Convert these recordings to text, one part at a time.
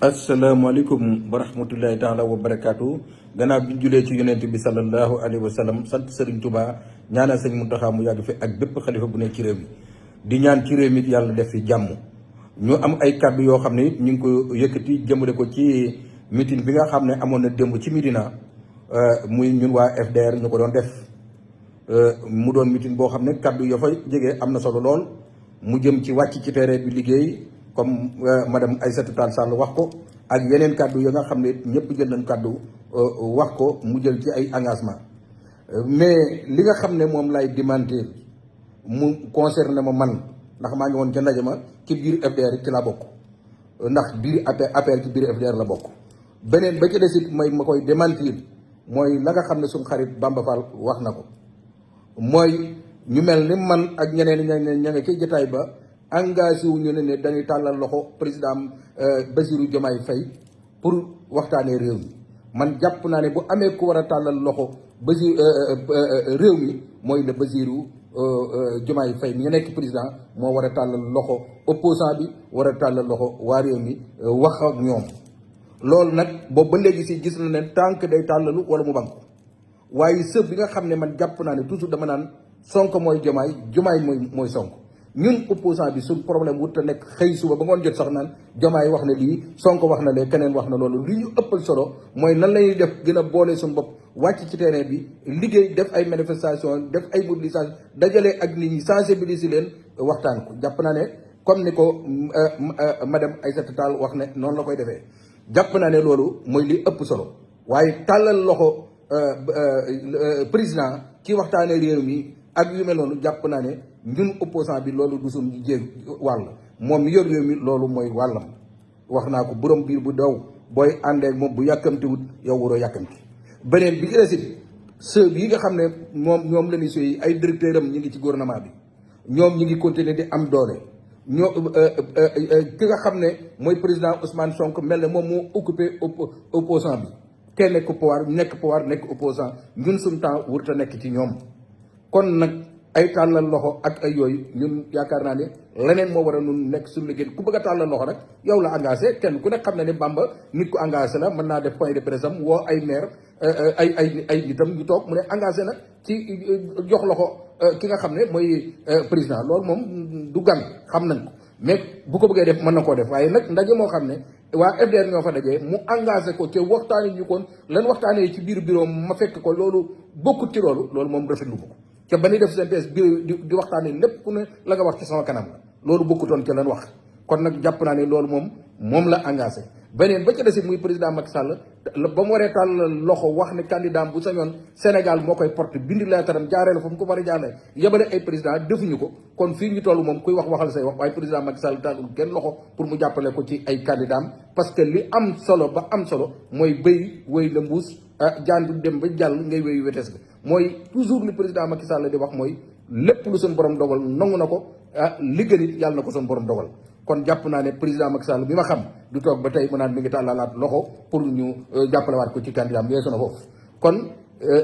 asalaamaaleykum wa rahmatullahi taala wa barakaatu gannaaw bi julee ci yonent bi sallallahu alayhi wa sallam sant Serigne Touba ñaanal sëñ Mountakha mu yàgg fi ak bépp xalifa bu nekk ci réew mi di ñaan ci réew mi yàlla def fi jàmm. ñu am ay kàddu yoo xam ne it ñu ngi ko yëkkati jëmale ko ci meeting bi nga xam ne amoon na démb ci Médina muy ñun waa FDR ñu ko doon def mu doon meeting boo xam ne kàddu ya fa jege am na solo lool mu jëm ci wàcc ci terrain bi liggéey. comme madame Aïssata Tall Sall wax ko ak yeneen kàddu ya nga xam ne ñëpp jël nañ kàddu wax ko mu jël ci ay engagement mais li nga xam ne moom lay démentir mu concerné ma man ndax maa ngi woon ca ndaje ma ci biir FDR ci la bokk ndax biir APR ci biir FDR la bokk beneen ba ci desit mooy ma koy démentir mooy la nga xam ne suñu xarit Bamba Fall wax na ko mooy ñu mel ni man ak ñeneen ña nga ci jotaay ba engagé wu ñu ne dañuy tàllal loxo président Bassirou Diomaye Faye pour waxtaanee réew mi man jàpp naa ne bu amee ku war a tàllal loxo réew mi mooy le Bassirou Diomaye Faye mi nga nekk président moo war a tàllal loxo opposant bi war a tàllal loxo waa réew mi wax ak ñoom loolu nag boobu ba léegi si gis na ne tànk day tàllalu wala mu bank waaye sëb bi nga xam ne man jàpp naa ne toujours dama naan Sonko mooy Diomaye Diomaye mooy Sonko ñun opposant bi suñ problème wut a nekk xëy suba ba ngoon jot sax naan Diomaye wax na lii Sonko wax na lee keneen wax na loolu li ñu ëppal solo mooy nan lañuy def gën a boole suñu bopp wàcc ci terrain bi liggéey def ay manifestation def ay mobilisation dajale ak nit ñi sensibiliser leen waxtaan ko jàpp naa ne comme ni ko madame Aïssata Tall wax ne noonu la koy defee jàpp naa ne loolu mooy li ëpp solo waaye tàllal loxo président ci waxtaanee réew mi ak yu mel noonu jàpp naa ne ñun opposant bi loolu du suñu jéeg wàll moom mi yor réew mi loolu mooy wàllam wax naa ko borom biir bu daw booy àndeek moom bu yàkkamtiwut yow waroo yàkkamti beneen bi ci des it sëb yi nga xam ne ñoom la ñuy soy ay directeur am ñi ngi ci gouvernement bi ñoom ñi ngi continuer di am doole ñoo ki nga xam ne mooy président Ousmane Sonko mel ne moom moo occupé opposant bi kenn nekk pouvoir nekk opposant ñun suñu temps wurta nekk ci ñoom kon nag ay tàllal loxo ak ay yooyu ñun yaakaar naa ne leneen moo war a nun nekk suñu liggéey ku bëgg a tàllal loxo nag yow la engagé kenn ku nekk xam ne ne Bamba nit ku engagé la mën naa def point de presse am woo ay maire ay nitam ñu toog mu ne engagé na ci jox loxo ki nga xam ne mooy président loolu moom du gan xam nañ ko mais bu ko bëggee def mën na koo def waaye nag ndaje moo xam ne waa FDR ñoo fa dajee mu engagé ko ca waxtaani ñu koon lan waxtaanee ci biir bureau ma fekk ko loolu bokkut ci loolu moom rafetlu ma ko ca ba ñuy def synthèse bi di waxtaanee lépp ku ne la nga wax ci sama kanam la loolu bokkutoon ca lan wax kon nag jàpp naa ne loolu moom la engagé beneen ba ca desit muy président Macky Sall ba mu waree tàll loxo wax ne candidat bu sañoon Sénégal moo koy porte bindi leetaram jaaree la fa mu ko war a jaaree yebale ay président defuñu ko kon fii ñu toll moom kuy waxal say wax waaye président Macky Sall tàllul kenn loxo pour mu jàppale ko ci ay candidat parce que li am solo ba am solo mooy béy wéy la mbuus jaan du dem ba jàll ngay wéyu wetees ga mooy toujours li président Macky Sall di wax mooy lépp lu suñ borom dogal nangu na ko li gën it yàlla na ko suñ borom dogal kon jàpp naa ne président Macky Sall bi ma xam du toog ba tey mu naan mi ngi tàllalaat loxo pour ñu jàppalewaat ko ci candidat am yeesu na foofu kon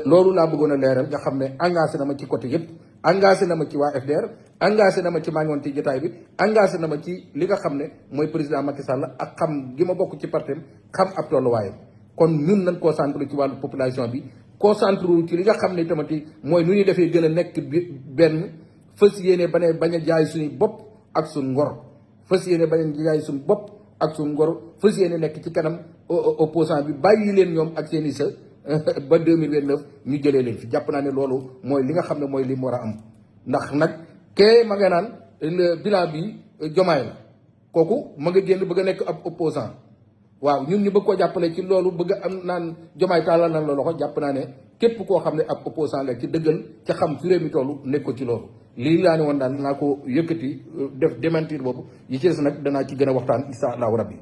loolu laa bëggoon a leeral nga xam ne engagé na ma ci côté yëpp engagé na ma ci waa FDR engagé na ma ci maa ngi woon ci jotaay bi engagé na ma ci li nga xam ne mooy président Macky Sall ak xam gi ma bokk ci partem xam ab tolluwaayam kon ñun nañ concentré ci wàllu population bi concentré ci li nga xam ne tamit mooy nu ñuy defee gën a nekk benn fas yéene bañ a jaay suñu bopp ak suñ ngor fas yéene bañ a jaay suñ bopp ak suñ ngor fas yéene nekk ci kanam opposant bi bàyyi leen ñoom ak seen i sa ba 2029 ñu jëlee leen fi jàpp naa ne loolu mooy li nga xam ne mooy li mu war a am ndax nag kee ma nga naan bilan bi Diomaye la kooku ma nga génn bëgg a nekk ab opposant waaw ñun ñu bëgg koo jàppale ci loolu bëgg am naan Diomaye tàllal na la loxo jàpp naa ne képp koo xam ne ab opposant la ci dëggal ca xam fi réew mi toll nekk ko ci loolu lii laa ne woon daal danaa ko yëkkati def démentir boobu yi ci des nag danaa ci gën a waxtaan insha allahu rabbi